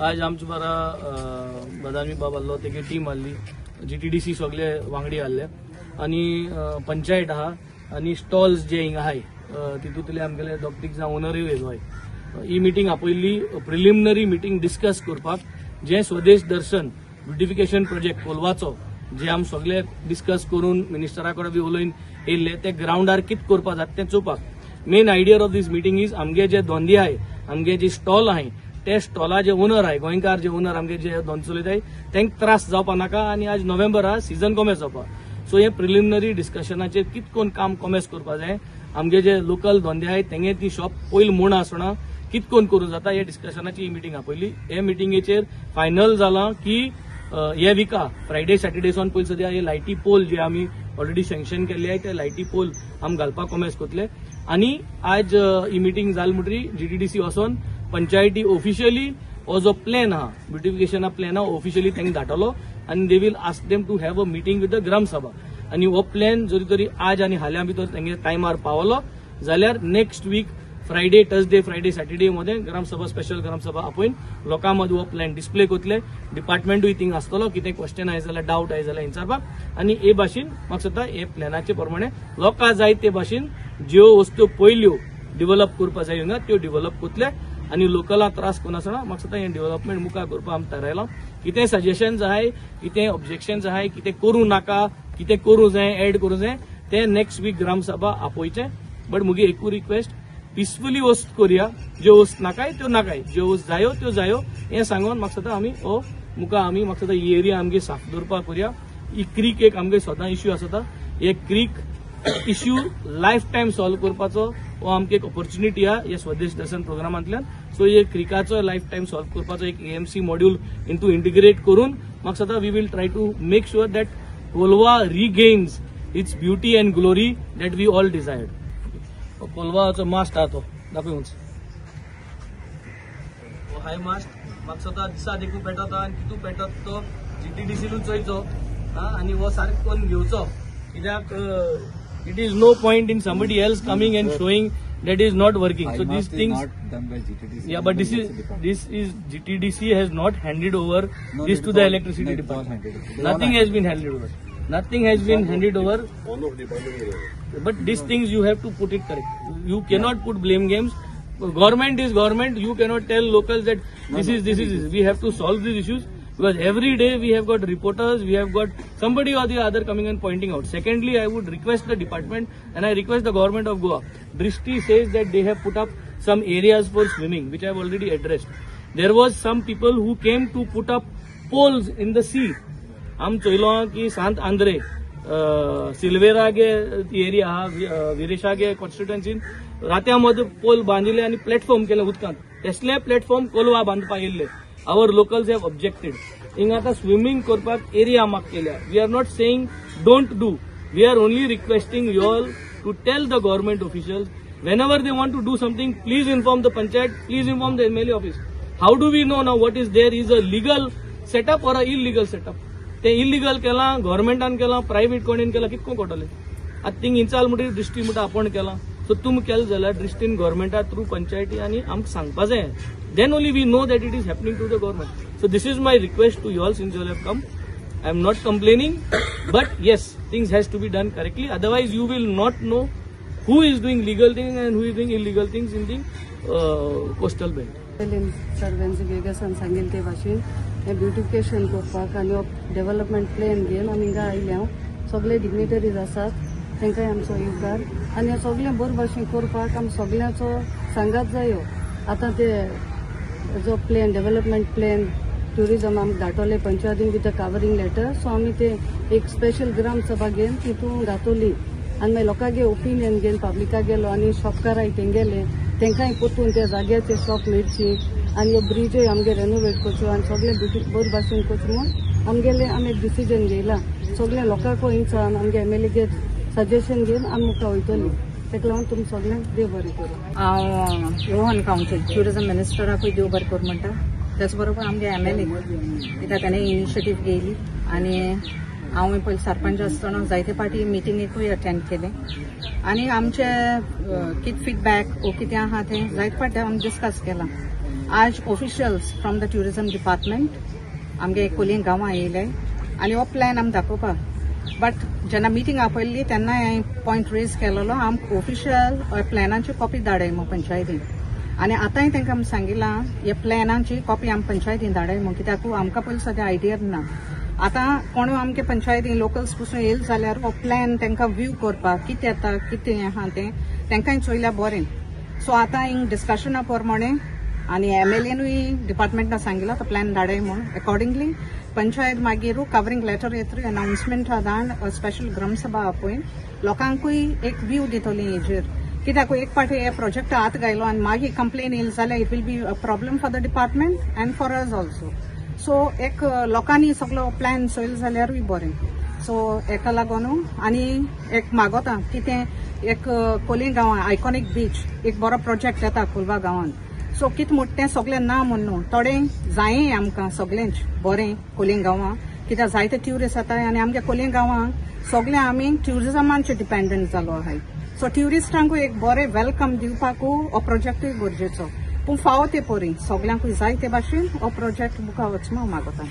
आज आमचे बारा बदामी बाब आसलो, तेगे टीम आहली, जीटीडीसी सगळे वांगडी आहले आनी पंचायत आहा आनी स्टॉल्स जे हिंगा आहाय तितूंतले आमगेले दोग तीग जाण ओनरूय येयलो आहाय. ही मिटींग आपयल्ली प्रिलिमिनरी मिटींग डिस्कस करपाक जे स्वदेश दर्शन ब्युटिफिकेशन प्रोजेक्ट कोलवाचो जे आम सगळे डिस्कस करून मिनिस्टरा कडेन बी उलोवन येयल्ले ते ग्रावंडार कितें करपाक जाता तें चोवपाक. Main idea of this meeting is आमगे जे धंदे आहाय, आमगे जे स्टॉल आहाय, ते स्टॉला जे ओनर आहाय, गोंयकार जे ओनर आमगे जे धंदो चलयताय तांकां त्रास जावपा नाका आनी आज नोव्हेंबर आहा, सिजन कॉमेस जावपा. सो हे प्रिलिमिनरी डिस्कशनाचेर कितें करून काम कॉमेस करपा जाय, आमगे जे लोकल धंदे आहाय तेंगे ती शॉप पयलीं म्हूण आसना कितें करून करूं जाता हे डिस्कशनाची ही मिटींग आपयली. हे मिटिंगेचेर फायनल जालां की हे विका फ्रायडे सॅटर्डे सावन पयलीं सद्या हे लायटी पोल जे आमी ऑलरेडी सँक्शन केल्ले आहाय ते लायटी पोल आमी घालपाक कॉमेस करतले. आनी आज ही मिटींग जाली म्हणटरी जीटीडीसी वचोन पंचायती ऑफिशियली हो जो प्लॅन आहा ब्युटिफिकेशना प्लॅन आहा ऑफिशियली तांकां धाडटलो आनी they will ask them to have a meeting with the Gram Sabha. आनी हो प्लॅन जरी तरी आज आनी हाल्यां भितर तेंगे टायमार पावलो जाल्यार next week Friday, Thursday, Friday, Saturday मध्ये ग्रामसभा, स्पेशल ग्रामसभा आपोवन लोकां मदीं हो प्लॅन डिस्प्ले करतले. डिपार्टमेंटूय थिंग आसतलो, कितें क्वेश्चन आहाय जाल्यार डावट आहाय जाल्यार विचारपाक आनी हे भाशेन म्हाका दिसता हे प्लॅनाचे प्रमाणे लोकां जाय ते भाशेन ज्यो वस्तू पयल्यो डेव्हलप करपाक जाय हिंगा त्यो डेव्हलप करतले आनी लोकलां त्रास करनासतना म्हाका दिसता हें डेव्हलपमेंट मुखार करपाक आमी थारायलां. कितें सजेशन्स आहाय, कितें ऑब्जेक्शन्स आहाय, कितें करूं नाका, कितें करूं जाय, एड करूं जाय तें नेक्स्ट वीक ग्रामसभा आपोवचें. बट मुगे एकूय रिक्वेस्ट, पिसफुली वस्त करुया, ज्यो वस्त नाकाय त्यो नाकाय, ज्यो वस्त जायो त्यो जायो हें सांगून म्हाका दिसता आमी हो मुखार आमी म्हाका दिसता ही एरिया आमगे साफ दवरपाक करुया. ही क्रीक एक आमगे सदां इश्यू आसता, हे creek issue life time solve करपाचो हो आमकां एक ऑपॉर्च्युनिटी आहा हे स्वदेश दर्शन प्रोग्रामांतल्यान. सो हे क्रिकाचो लायफ टायम सॉल्व करपाचो एक एएमसी मॉड्यूल इंटू इंटिग्रेट करून म्हाका दिसता we will try to make sure that Colva regains its beauty and glory that we all desired. कोलवाचो mast आहा तो दाखय उंच, हो हाय मास्ट म्हाका दिसता दिसा देखून पेटता आनी कितू पेटत तो जीटीडीसीनूच चोयचो आनी हो सारको करून घेवचो, कित्याक it is no point in somebody else coming and showing that is not working. So these things not done by GTDC. Yeah, but this is GTDC has not handed over No, this it's to the all- electricity no, it's all department. handed over. Nothing has been handed over. Nothing has been handed over. But these things you have to put it correct. You cannot put blame games. Government is government. You cannot tell locals that this is this is this. We have to solve these issues because every day we have got reporters, we have got somebody or the other coming and pointing out. Secondly, I would request the department and I request the government of Goa. Drishti says that they have put up some areas for swimming, which I have already addressed. There was some people who came to put up poles in the sea. आम चोयलो की सांत आंद्रे सिल्वेरा गे area आहा, विरेशा गे कॉन्स्टिट्युएन्सीन रात्या मदीं poll बांदिल्ले आनी platform केले उदकांत, तसले प्लॅटफॉर्म कोलवा बांदपाक येयल्ले. Our locals have objected. हिंगा आतां स्विमींग करपाक एरिया मार्क केल्या. We are not saying don't do, we are only requesting you all to tell the government officials whenever they want to do something, please inform the panchayat, please inform the MLA office. How do we know now what is there is a legal setup or a illegal setup? ते illegal केलां, गव्हर्मेंटान केलां, private कोणेन केलां, कितको कळटलें. आतां thing इंचाल म्हणटकीर दृश्टी म्हणटा आपूण केलां. सो तुमी केलें जाल्यार दृश्टीन गव्हर्मेंटा थ्रू पंचायती आनी आमकां सांगपा जाय, then only we know that it is happening to the government. So this is my request to you all, since you have come. I am not complaining, but yes, things has to be done correctly, otherwise you will not know who is doing legal things and who is doing illegal things in the coastal belt. Sir वेन्सी वेगसान सांगेल ते भाशेन हें beautification करपाक आनी हो development plan घेवन आमी हिंगा आयले. हांव सगळे डिग्नेटरीज आसात तांकांय आमचो येवकार आनी हें सगळें बरे भाशेन करपाक आमी सगळ्यांचो सांगात जायो. आतां ते जो प्लॅन डेव्हलपमेंट प्लॅन ट्युरिजम आमकां धाडटले पंचायतीन with a covering letter, so आमी ते एक स्पेशल ग्राम सभा घेवन तितून घातली आनी मागीर लोकांगे ओपिनियन घेवन पब्लिका गेलो आनी शॉपकाराय तेंगेले तेंकांय परतून त्या जाग्याचे शॉप मेळची आनी ह्यो ब्रिजय आमगे रेनोवेट करच्यो आनी सगळें बरे भाशेन करचें म्हूण आमगेले आमी एक डिसिजन घेयला. सगळ्या लोकांक इन्सान आमगे एमएलए सजेशन घेवन आमी मुखार वयतली. ताका लागून तुमी सगळ्यांक देव बरें करूं. हांव रोहन काउन्सिल ट्युरिजम मिनिस्टराकूय देव बरें करूं म्हणटा. त्याच बरोबर आमगे एमएलए कित्याक ताणें इनिशिएटीव घेयली आनी हांव पयलीं सरपंच आसतना जायते फावटी मिटिंगेकूय अटेंड केलें आनी आमचे कितें फिडबॅक वो कितें आहा तें जायते फावटी आमी डिस्कस केलां. आज officials from the tourism department आमगे कोलयें गांवां येयले आनी हो प्लॅन आमी दाखोवपाक. बट जेन्ना मिटींग आपयल्ली तेन्ना हांवें पॉयंट रेज केलेलो, आमकां ऑफिशियल प्लॅनाची कॉपी धाडाय म्हूण पंचायतीन. आनी आतांय तांकां आमी सांगिलां हे प्लॅनाची कॉपी आमी पंचायतीन धाडाय म्हूण, कित्याक आमकां पयलीं सद्या आयडिया ना. आतां कोण आमगे पंचायतीन लोकल्स पसून येयले जाल्यार हो प्लॅन तांकां व्यू करपाक कितें येता कितें आहा तें तांकांय चोयल्यार बरें. सो आतां हिंग डिस्कशना प्रमाणे आनी एमएलएनूय डिपार्टमेंटान सांगिलां तो प्लॅन धाडाय म्हूण. अकॉर्डिंगली पंचायत मागीर कवरींग लेटर येतली, अनाउन्समेंट धाड, स्पेशल ग्रामसभा आपोवन लोकांकूय एक व्यू दितली हेजेर. कित्याक एक पाटी हे प्रोजेक्ट हात घायलो आनी मागीर कंप्लेन येयली जाल्यार it will be a problem for the department and for us also. So एक लोकांनी सगलो प्लॅन चोयलो जाल्यारूय बरें. सो हेका लागून आनी एक मागोता कितें एक कोलयें गांवां आयकॉनीक बीच एक बरो प्रोजेक्ट येता कोलवा गांवांत. सो कितें म्हणटा तें सगळें ना म्हूण न्हू, थोडें जायें आमकां सगळेंच बरें कोलयें गांवां, कित्याक जायते ट्युरिस्ट येताय आनी आमगे कोलयें गांवांक सगळें आमी ट्युरिजमाचेर डिपेंडंट जालो आहाय. सो ट्युरिस्टांकूय एक बरें welcome दिवपाकू हो प्रोजेक्टूय गरजेचो, पूण फावो ते परी सगळ्यांकूय जाय ते भाशेन हो प्रोजेक्ट मुखार वचूं हांव मागोता.